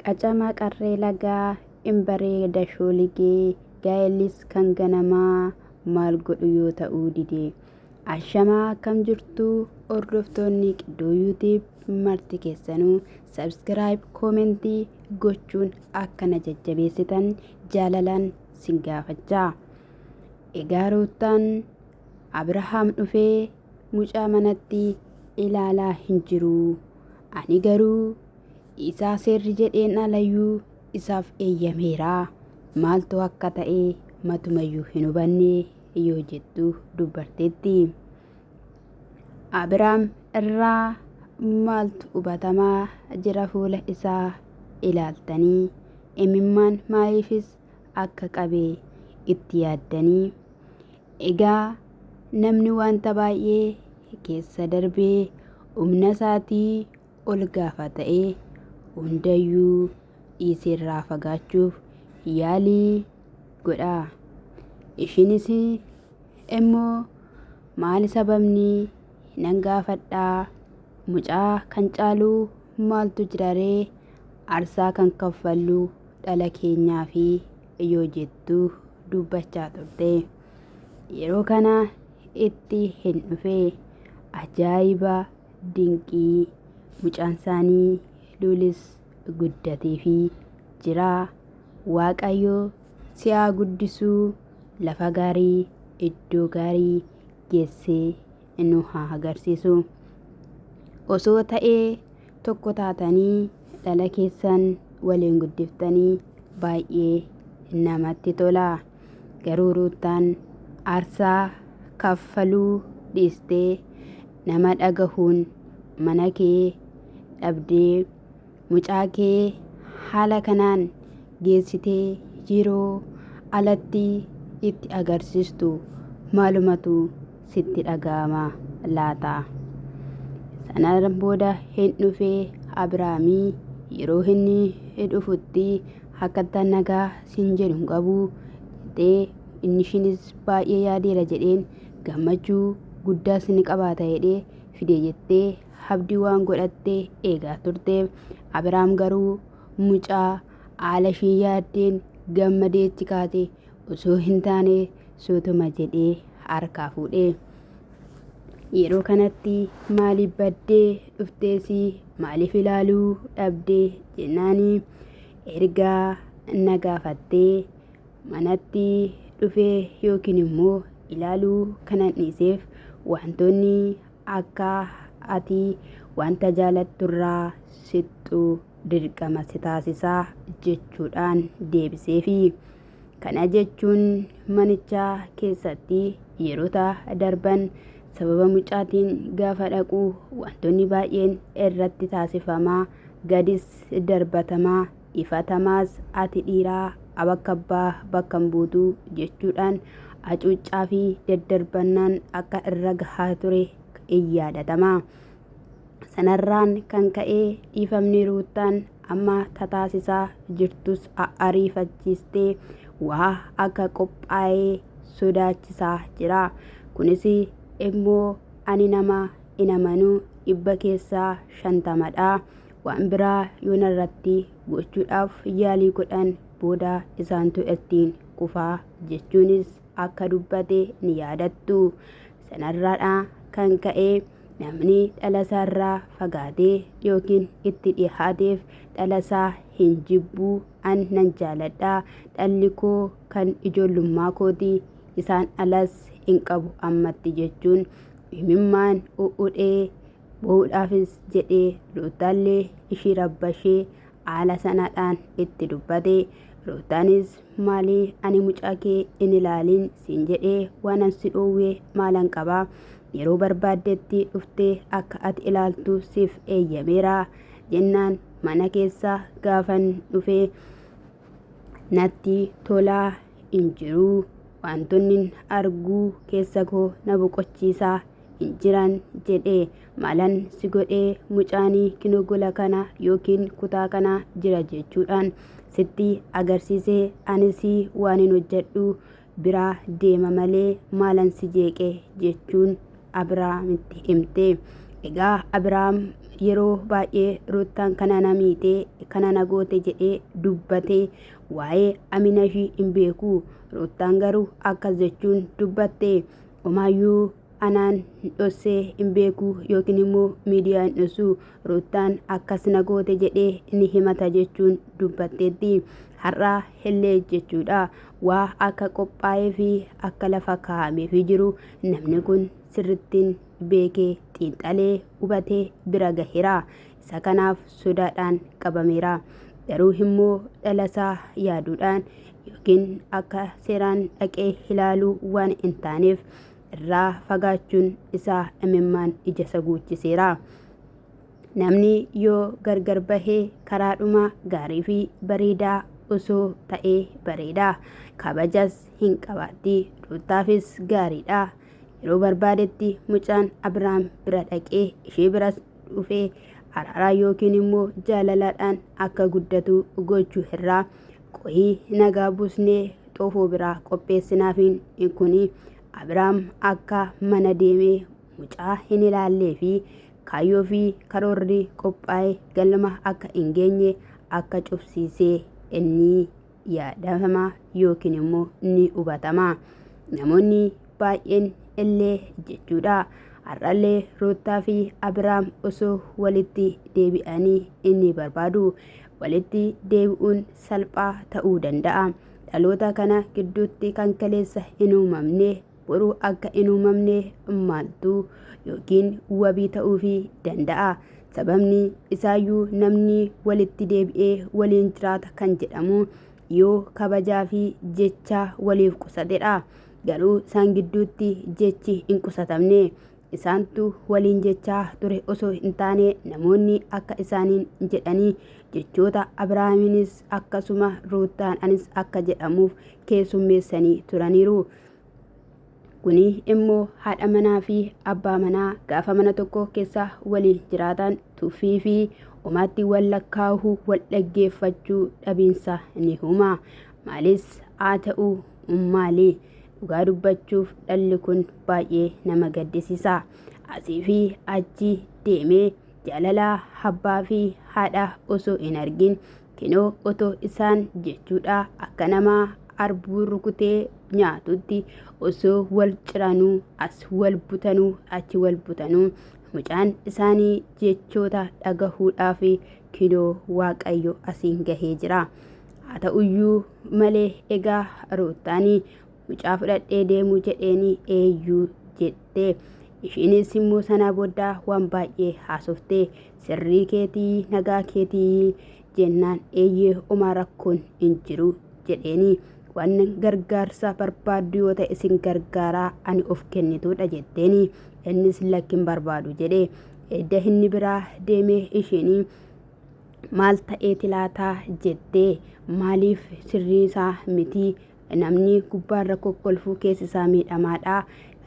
Qacama qarree lagaa in bareeda shooligee gaa'ellis kan ganamaa maal godhu yoo ta'uu dide. Ashamaa akkam jirtu hordoftoonni Qidduu YouTube marti keessanuu subscribe koomentii gochuun akka na jajjabeessitan jaalalaan sin gaafachaa. Egaa Ruuttaan Abrahaam dhufee mucaa manatti ilaalaa hin jiru. Ani garuu isaa seerri jedheen alayyuu isaaf eeyyameera. Maaltu akka ta'e matumayyuu hin hubanne yoo jettu dubbarteetti. Abiraam irraa maaltu hubatamaa jira fuula isaa ilaaltanii imimmaan maaliifis akka qabe itti yaaddanii egaa namni wanta baay'ee keessa darbee humna isaatii ol gaafa ta'e hundayyuu dhiiseerraa fagaachuuf yaalii godha. Ishiinis immoo maali sababni nan gaafadhaa mucaa kan caalu maaltu jiraree aarsaa kan kaffallu dhala keenyaafi yoo jettu dubbachaa turte. Yeroo kana itti hin dhufe ajaa'iba dinqii mucaan isaanii Luulis guddateefi jira. Waaqayyo si haa guddisuu lafa gaarii iddoo gaarii geessee nu haa agarsiisu. Osoo ta'ee tokko taatanii dhala keessan waliin guddiftanii baay'ee namatti tola. Garuu Ruuttaan aarsaa kaffaluu dhiistee nama dhagahuun mana kee dhabdee mucaa kee haala kanaan geessitee yeroo alatti itti agarsiistu maalumatu sitti dhaga'ama laata? Sana booda hin dhufee Abiraamii yeroo inni dhufutti akkattan nagaa siin jedhu hin qabu jettee inni ishiinis baay'ee yaadeera jedheen gammachuu guddaas ni qabaata jedhee fide jettee abdii waan godhatte eegaa turte. Abiraam garuu mucaa haala ishii yaaddeen gammadee itti kaate osoo hin taane suutuma jedhee harkaa fuudhe. Yeroo kanatti maaliif baddee dhufteesi maaliif ilaaluu dhabdee jennaani erga na gaafattee manatti dhufee yookiin immoo ilaaluu kanan dhiiseef wantoonni akka ati wanta jaalatturraa sixxu dirqama si taasisa jechuudhaan deebiseefi. Kana jechuun manicha keessatti yeroota darban sababa mucaatiin gaafa dhaqu wantoonni baay'een irratti taasifamaa gadis darbatamaa ifatamaas ati dhiiraa bakka abbaa bakka hin buutu jechuudhaan hacuuccaa fi daddarbannaan akka irra gahaa ture in yaadatama. Sanarraan kan ka'e dhiifamni Ruuttaan amma tataasisaa jirtus ariifachiistee waa akka qophaa'ee sodaachisaa jira. Kunis immoo ani nama hin amanu 50%dha. Waan biraa yoo narratti gochuudhaaf yaalii godhan booda isaantu ittiin kufaa jechuunis akka dubbate ni yaadattu. Sanarraadha kan ka'e namni dhalasaarraa fagaatee yookiin itti dhihaateef dhalasaa hin jibbuu an nan jaaladha. Dhalli koo kan ijoollummaa kooti isaan alas hin qabu ammatti jechuun imimmaan u'udhee boo'uudhaafis jedhee Ruuttaallee ishii rabbashee haala sanadhaan itti dubbate. Ruuttaanis maali ani mucaa kee hin ilaalin siin jedhee waanan si dhoowwe maalan qaba yeroo barbaaddetti dhuftee akka ati ilaaltu siif eeyyameera jennaan mana keessa gaafan dhufe natti tolaa hin jiru wantoonni arguu keessa koo na boqochiisaa hin jiran jedhe maalan si godhee mucaanii kinoo gola kana yookiin kutaa kana jira jechuudhaan sitti agarsiise anis waan hin hojjedhu biraa deema malee maalan si jeeqe jechuun Abiraamitti himte. Egaa Abiraam yeroo baay'ee Ruuttaan kana na miite kana na goote jedhee dubbatee waa'ee amina ishii hin beeku. Ruuttaan garuu akkas jechuun dubbatte. Omaayyuu anaan dhossee hin beeku yookiin immoo miidiyaa hin dhossu, Ruuttaan akkas na goote jedhee ni himata jechuun dubbatteetti. Har'a illee jechuudha waa akka qophaa'ee fi akka lafa kaa'ameefii jiru namni kun sirrittiin beekee xiinxalee hubatee bira gaheera. Isa kanaaf sodaadhaan qabameera. Garuu immoo dhalasaa yaaduudhaan yookiin akka seeraan dhaqee ilaaluu waan hin taaneef irraa fagaachuun isaa imimmaan ija isa guuchiseera. Namni yoo gargar bahee karaadhuma gaarii fi bareedaa osoo ta'ee bareeda. Kabajas hin qabaatti. Ruuttaafis gaariidha. Yeroo barbaadetti mucaan Abiraam bira dhaqee ishee biras dhufee araaraa yookiin immoo jaalalaadhaan akka guddatu gochuu irraa qohii nagaa buusnee xoofoo biraa qopheessinaafiin kuni Abiraam akka mana deemee mucaa hin ilaallee fi kaayyoo fi karoorri qophaa'e galma akka hin geenye akka cufsiisee inni yaadama yookiin immoo ni hubatama. Namoonni baay'een illee jechuudha. Har'allee Ruuttaa fi Abiraam osoo walitti deebi'anii inni barbaadu. Walitti deebi'uun salphaa ta'uu danda'a. Dhaloota kana gidduutti kan kaleessa hin uumamne boruu akka hin uumamne maaltu yookiin wabii ta'uufii danda'a? Sababni isaayyuu namni walitti deebi'ee waliin jiraata kan jedhamu yoo kabajaa fi jecha waliif qusatedha. Garuu isaan gidduutti jechi hin qusatamne. Isaantu waliin jechaa ture osoo hin taane namoonni akka isaaniin jedhanii jechoota Abrahaamiinis akkasuma Ruuttaan anis akka jedhamuuf keessummeessanii turaniiru. Kuni immoo haadha manaa fi abbaa manaa gaafa mana tokko keessa waliin jiraatan tuffii fi homaatti wal lakkaa'uu wal dhaggeeffachuu dhabiinsa ni uuma. Maalis haa ta'u maali dhugaa dubbachuuf dhalli kun baay'ee nama gaddisiisa. Asii fi achi deemee jaalala abbaa fi haadha osoo hin argin Kinoo otoo isaan jechuudha akka nama arbuu rukutee nyaatutti osoo wal ciranuu as wal butanuu achi wal butanuu mucaan isaanii jechoota dhagahuudhaaf kinoo Waaqayyo asiin gahee jira. Haa ta'uyyuu malee egaa Ruuttaanii mucaa fudhadhee deemuu jedheeni eeyyuu jette. Ishiinis immoo sanaa booda waan baay'ee haasofte. Sirrii keetii nagaa keetii jennaan eeyyee homaa rakkoon hin jiru jedheeni. Waan gargaarsa barbaaddu yoo ta'e isin gargaaraa ani of kennituudha jetteeni. Innis lakki hin barbaadu jedhe. Edda inni biraa deemee ishiin maal ta'eeti laataa jettee maaliif sirrii isaa miti Namni gubbaarra kokkolfu keessi isaa miidhamaadha.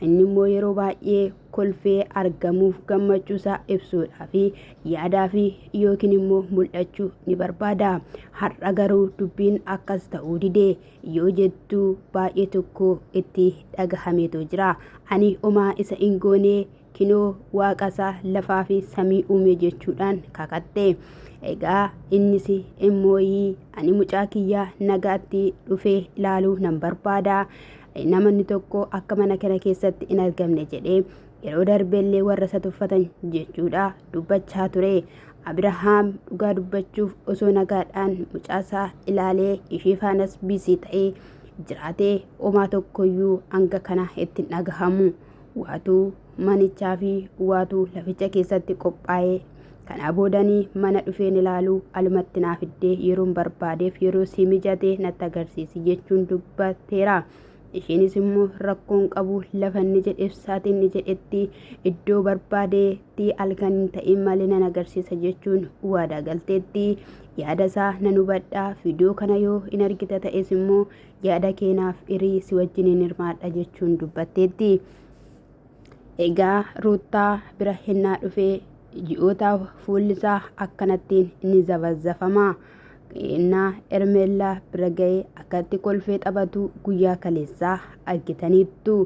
Inni immoo yeroo baay'ee kolfee argamuuf gammachuu isaa ibsuudhaa fi yaadaa fi yookiin immoo mul'achuu ni barbaada. Har'a garuu dubbiin akkas ta'uu dide yoo jettu baay'ee tokko itti dhagahameetu jira. Ani homaa isa hin goone kinoo waaqa isaa lafaa fi samii uume jechuudhaan kakatte. Egaa innis immooyii ani mucaa kiyya nagaatti dhufee ilaaluu nan barbaada. Namni tokko akka mana kana keessatti hin argamne jedhee yeroo darbellee warra isa tuffatan jechuudha dubbachaa ture. Abrahaam dhugaa dubbachuuf osoo nagaadhaan mucaasaa ilaalee ishee faanas biisii ta'ee jiraatee homaa tokkoyyuu hanga kana itti hin dhagahamu. Waatuu manichaa fi waatuu laficha keessatti qophaa'ee kanaa boodanii mana dhufeen ilaaluu alumatti naa fiddee yeroon barbaadeef yeroo sii mijate natti agarsiisi jechuun dubbateera. Isheenis immoo rakkoon qabu lafa inni jedheef sa'aatii inni jedhetti iddoo barbaadeetti halkan hin ta'in malee nan agarsiisa jechuun waadaa galteetti. Yaada isaa nan hubadha. Viidiyoo kana yoo hin argita ta'es immoo yaada kee naaf hirii si wajjiniin hirmaadha jechuun dubbatteetti. Egaa Ruuttaa bira hennaa dhufee ji'ootaaf fuulli isaa akkanattiin ni zafazafama. Ennaa Hermeellaa bira ga'ee akkatti kolfee taphatu guyyaa kaleessaa argitaniittu.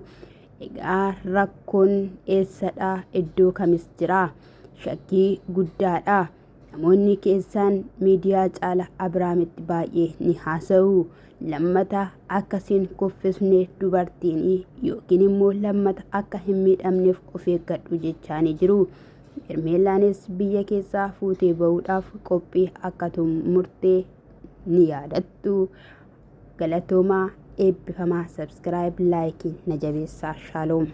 Egaa rakkoon eessadha iddoo kamis jira? Shakkii guddaadha. Namoonni keessaan miidiyaa caala Abiraamitti baay'ee ni haasa'u. Lammata akka sin kuffisne dubartiin yookiin immoo lammata akka hin miidhamneef of eeggadhu jechaa ni jiru. Hermeellaanis biyya keessaa fuutee ba'uudhaaf qophii akka xumurte ni yaadattu. Galatoomaa eebbifamaa subscribe like na jabeessaa shaaloom.